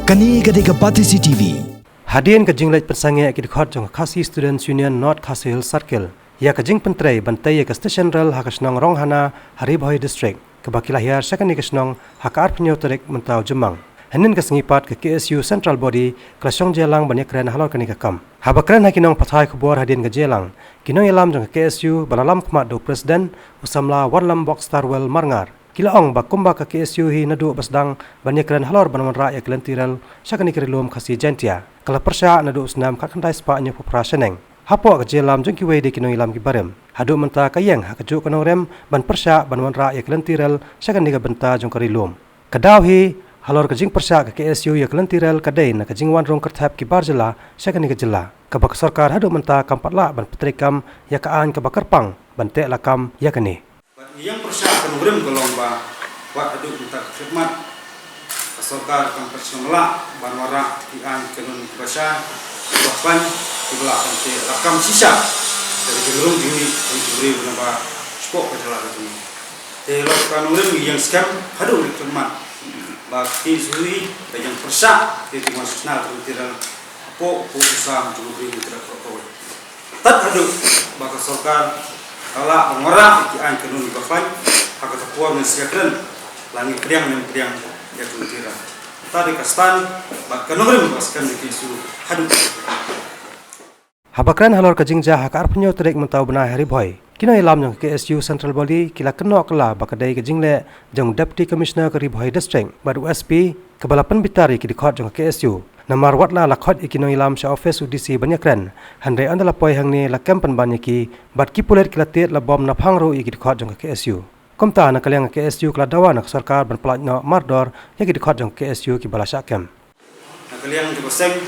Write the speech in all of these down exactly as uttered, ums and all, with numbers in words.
Kane ka dei ka Batesi T V. Hadien ka jingleit pynsangeh ki dkhot jong ka Khasi Students Union North Khasi Hills Circle ïa ka jingpyntrei ban tei ïa ka station rel ha ka shnong Ronghana ha Ri Bhoi District, kaba ki la hiar sha kane ka shnong ha ka arphew hynñiew tarik mynta u Jymmang. Hynnin ka sngi pat ka K S U Central Body ka la shong jia lang ban ïakren halor kane ka kam. Haba kren ha ki nongpathai khubor hadien ka jia lang, ki nongïalam jong ka K S U ba la lam khmat da u President u samla Wanlam Bokstarwell Marngar, ki la ong ba kumba ka K S U hi naduh ba sdang ban ïakren halor ban wanrah ïa ka lynti rel sha kane ka Ri Lum Khasi Jaiñtia, ka la pyrshah naduh u snem khatkhyndai spah hynñiewphew phra shaneng. Hapoh ka jingïalam jong kiwei de ki nongïalam ki barim, haduh mynta ka ïeng ha kajuh ka nongrim ban pyrshah ban wanrah ïa ka lynti rel sha kane ka bynta jong ka Ri Lum. Ka daw hi halor ka jingpyrshah ka K S U ïa ka lynti rel ka dei na ka jingwan rung kyrthep ki bar jylla sha kane ka jylla, kaba ka sorkar haduh mynta kam pat lah ban pyntreikam ïa ka aiñ kaba kyrpang ban teh lakam ïa kane. Bad ngi ïeng pyrshah ka nongrim ka long ba wat haduh mynta ka khlieh mat ka sorkar kam pat shym la lah ban wanrah ki aiñ kanun kiba shai, kiba khlaiñ, kiba lah ban teh lakam shisha da ka jingrung jingmih jong ki briew naba shapoh ka jylla ka jong ngi. Te halor ka nongrim ngi ïeng skhem haduh ka khlieh mat ba ka K S U hi ka ïeng pyrshah ïa ki wan shna ka lynti rel hapoh u sam jong u briew u trai kawei. Tad haduh ba ka sorkar ka lah ban wanrah ïa ki aiñ kanun ba khlaiñ, ha kata ka por ngin sa ïakren la ngi pdiang ne ym pdiang ïa ka lynti rel. Kata dei ka stand bad ka nongrim ba skhem jong ka K S U haduh. Haba kren halor ka jingjia ha ka arphew hynñiew tarik mynta u bnai ha Ri Bhoi, ki nongïalam jong ka K S U Central Body ki la kynnoh kylla ba ka dei ka jingleh jong u Deputy Commissioner ka Ri Bhoi District bad u S P kaba la pynbitar ïa ki dkhot jong ka K S U. Namar wat la la khot ïa ki nongïalam sha office u D C ban ïakren, hynrei ynda la poi hangne la kem pynban ïa ki, bad ki pulit ki la tied la bom naphang ruh ïa ki dkhot jong ka K S U. Kumta na ka liang ka K S U ka la dawa na ka sorkar ban pyllait noh mardor ïa ki dkhot jong ka K S U kiba la shah kem. Na ka liang jong ka seng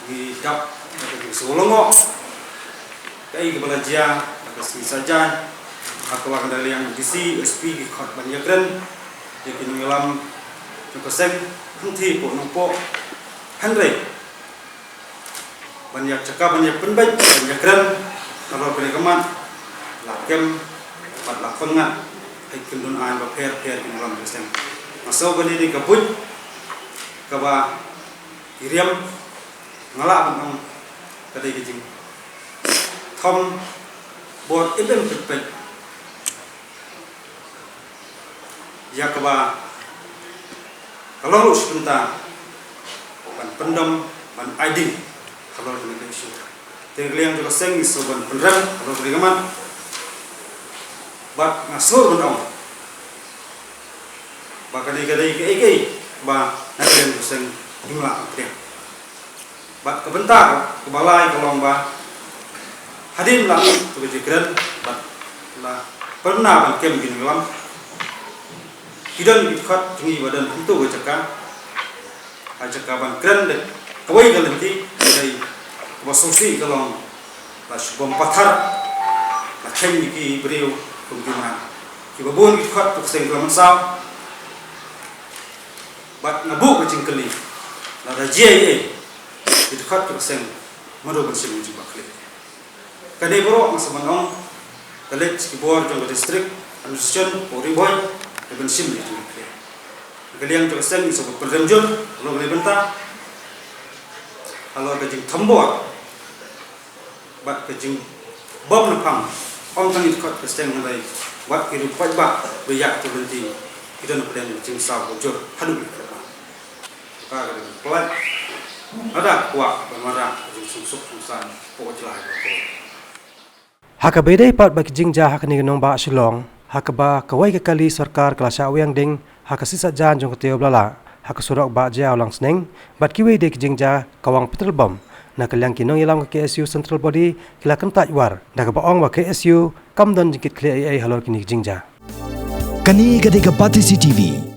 ngi dap da ka jingsngewlyngngoh kaei kaba la jia ha ka sngi Saitjaiñ, ha kaba na ka liang D C, S P ki khot ban ïakren ïa ki nongïalam jong ka seng hangthie hapoh Nongpoh. Hynrei ban ïa jaka ban ïa pynbeit ban ïakren halor kane ka mat la kem bad la pynngat ha ki kyndon aiñ bapher bapher ki nongïalam jong ka seng. Nga sngew ba kane dei ka buit kaba i riam, nga lah ban ong ka dei ka jingthombor im im peit peit ïa kaba ka long ruh shi bynta ban pyndem ban ai ding halor kane ka issue. Te na ka liang jong ka seng ngi sngewbha ban pynrem halor kane ka mat bad nga sngewbha ban ong ba kane ka dei kaei kaei ba na ka liang jong ka seng ngim lah ban pdiang. Bad ka bynta kaba lai ka long ba hadien la mih ïa ka jingkren bad la pynbna ban kem ki nongïalam, ki don ki dkhot jong ngi ba don hangto ka jaka, ha jaka ban kren da kawei ka lynti, ka dei kaba sngewsih ka long la shu bom pathar, la kheiñ ïa ki briew kum ki mrad. Kiba bun ki dkhot jong ka seng ki la mynsaw. Bad nga buh ka jingkylli, lada jia ei ei, ki dkhot jong ka seng mano ban shim ka jingbakhlieh? Kane baroh nga sngewbha ban ong, ka leit ki bor jong ka district administration hapoh Ri Bhoi, dei ban shim ka jingbakhlieh. Na ka liang jong ka seng ngi sngewbha pynrem jur halor kane ka bynta, halor ka jingthombor bad ka jingbom naphang, ym tang ïa ki dkhot ka seng hynrei wat ki riew paidbah ba ïaid ha ka lynti ki don pdeng ka jingsaw ka jur haduh ka jingkhlaiñ. Ka dei ka pynlait lada ka kwah ban wanrah ka jingsuk suk suk san hapoh ka jylla ka por. Ha kaba ïadei pat bad ki jingjia ha kane ka nongbah Shillong, ha kaba kawei ka kali sorkar ka la shah wiang ding ha ka sngi Saitjaiñ jong ka taïew ba la lah ha ka surok Bah Jaïaw Langsning, bad kiwei de ki jingjia ka wang petrol bomb, na ka liang ki nongïalam ka K S U Central Body ki la kyntait war da kaba ong ba K S U kam don jingkitkhlieh ei ei halor kine ki jingjia. Kane ka dei ka Batesi T V.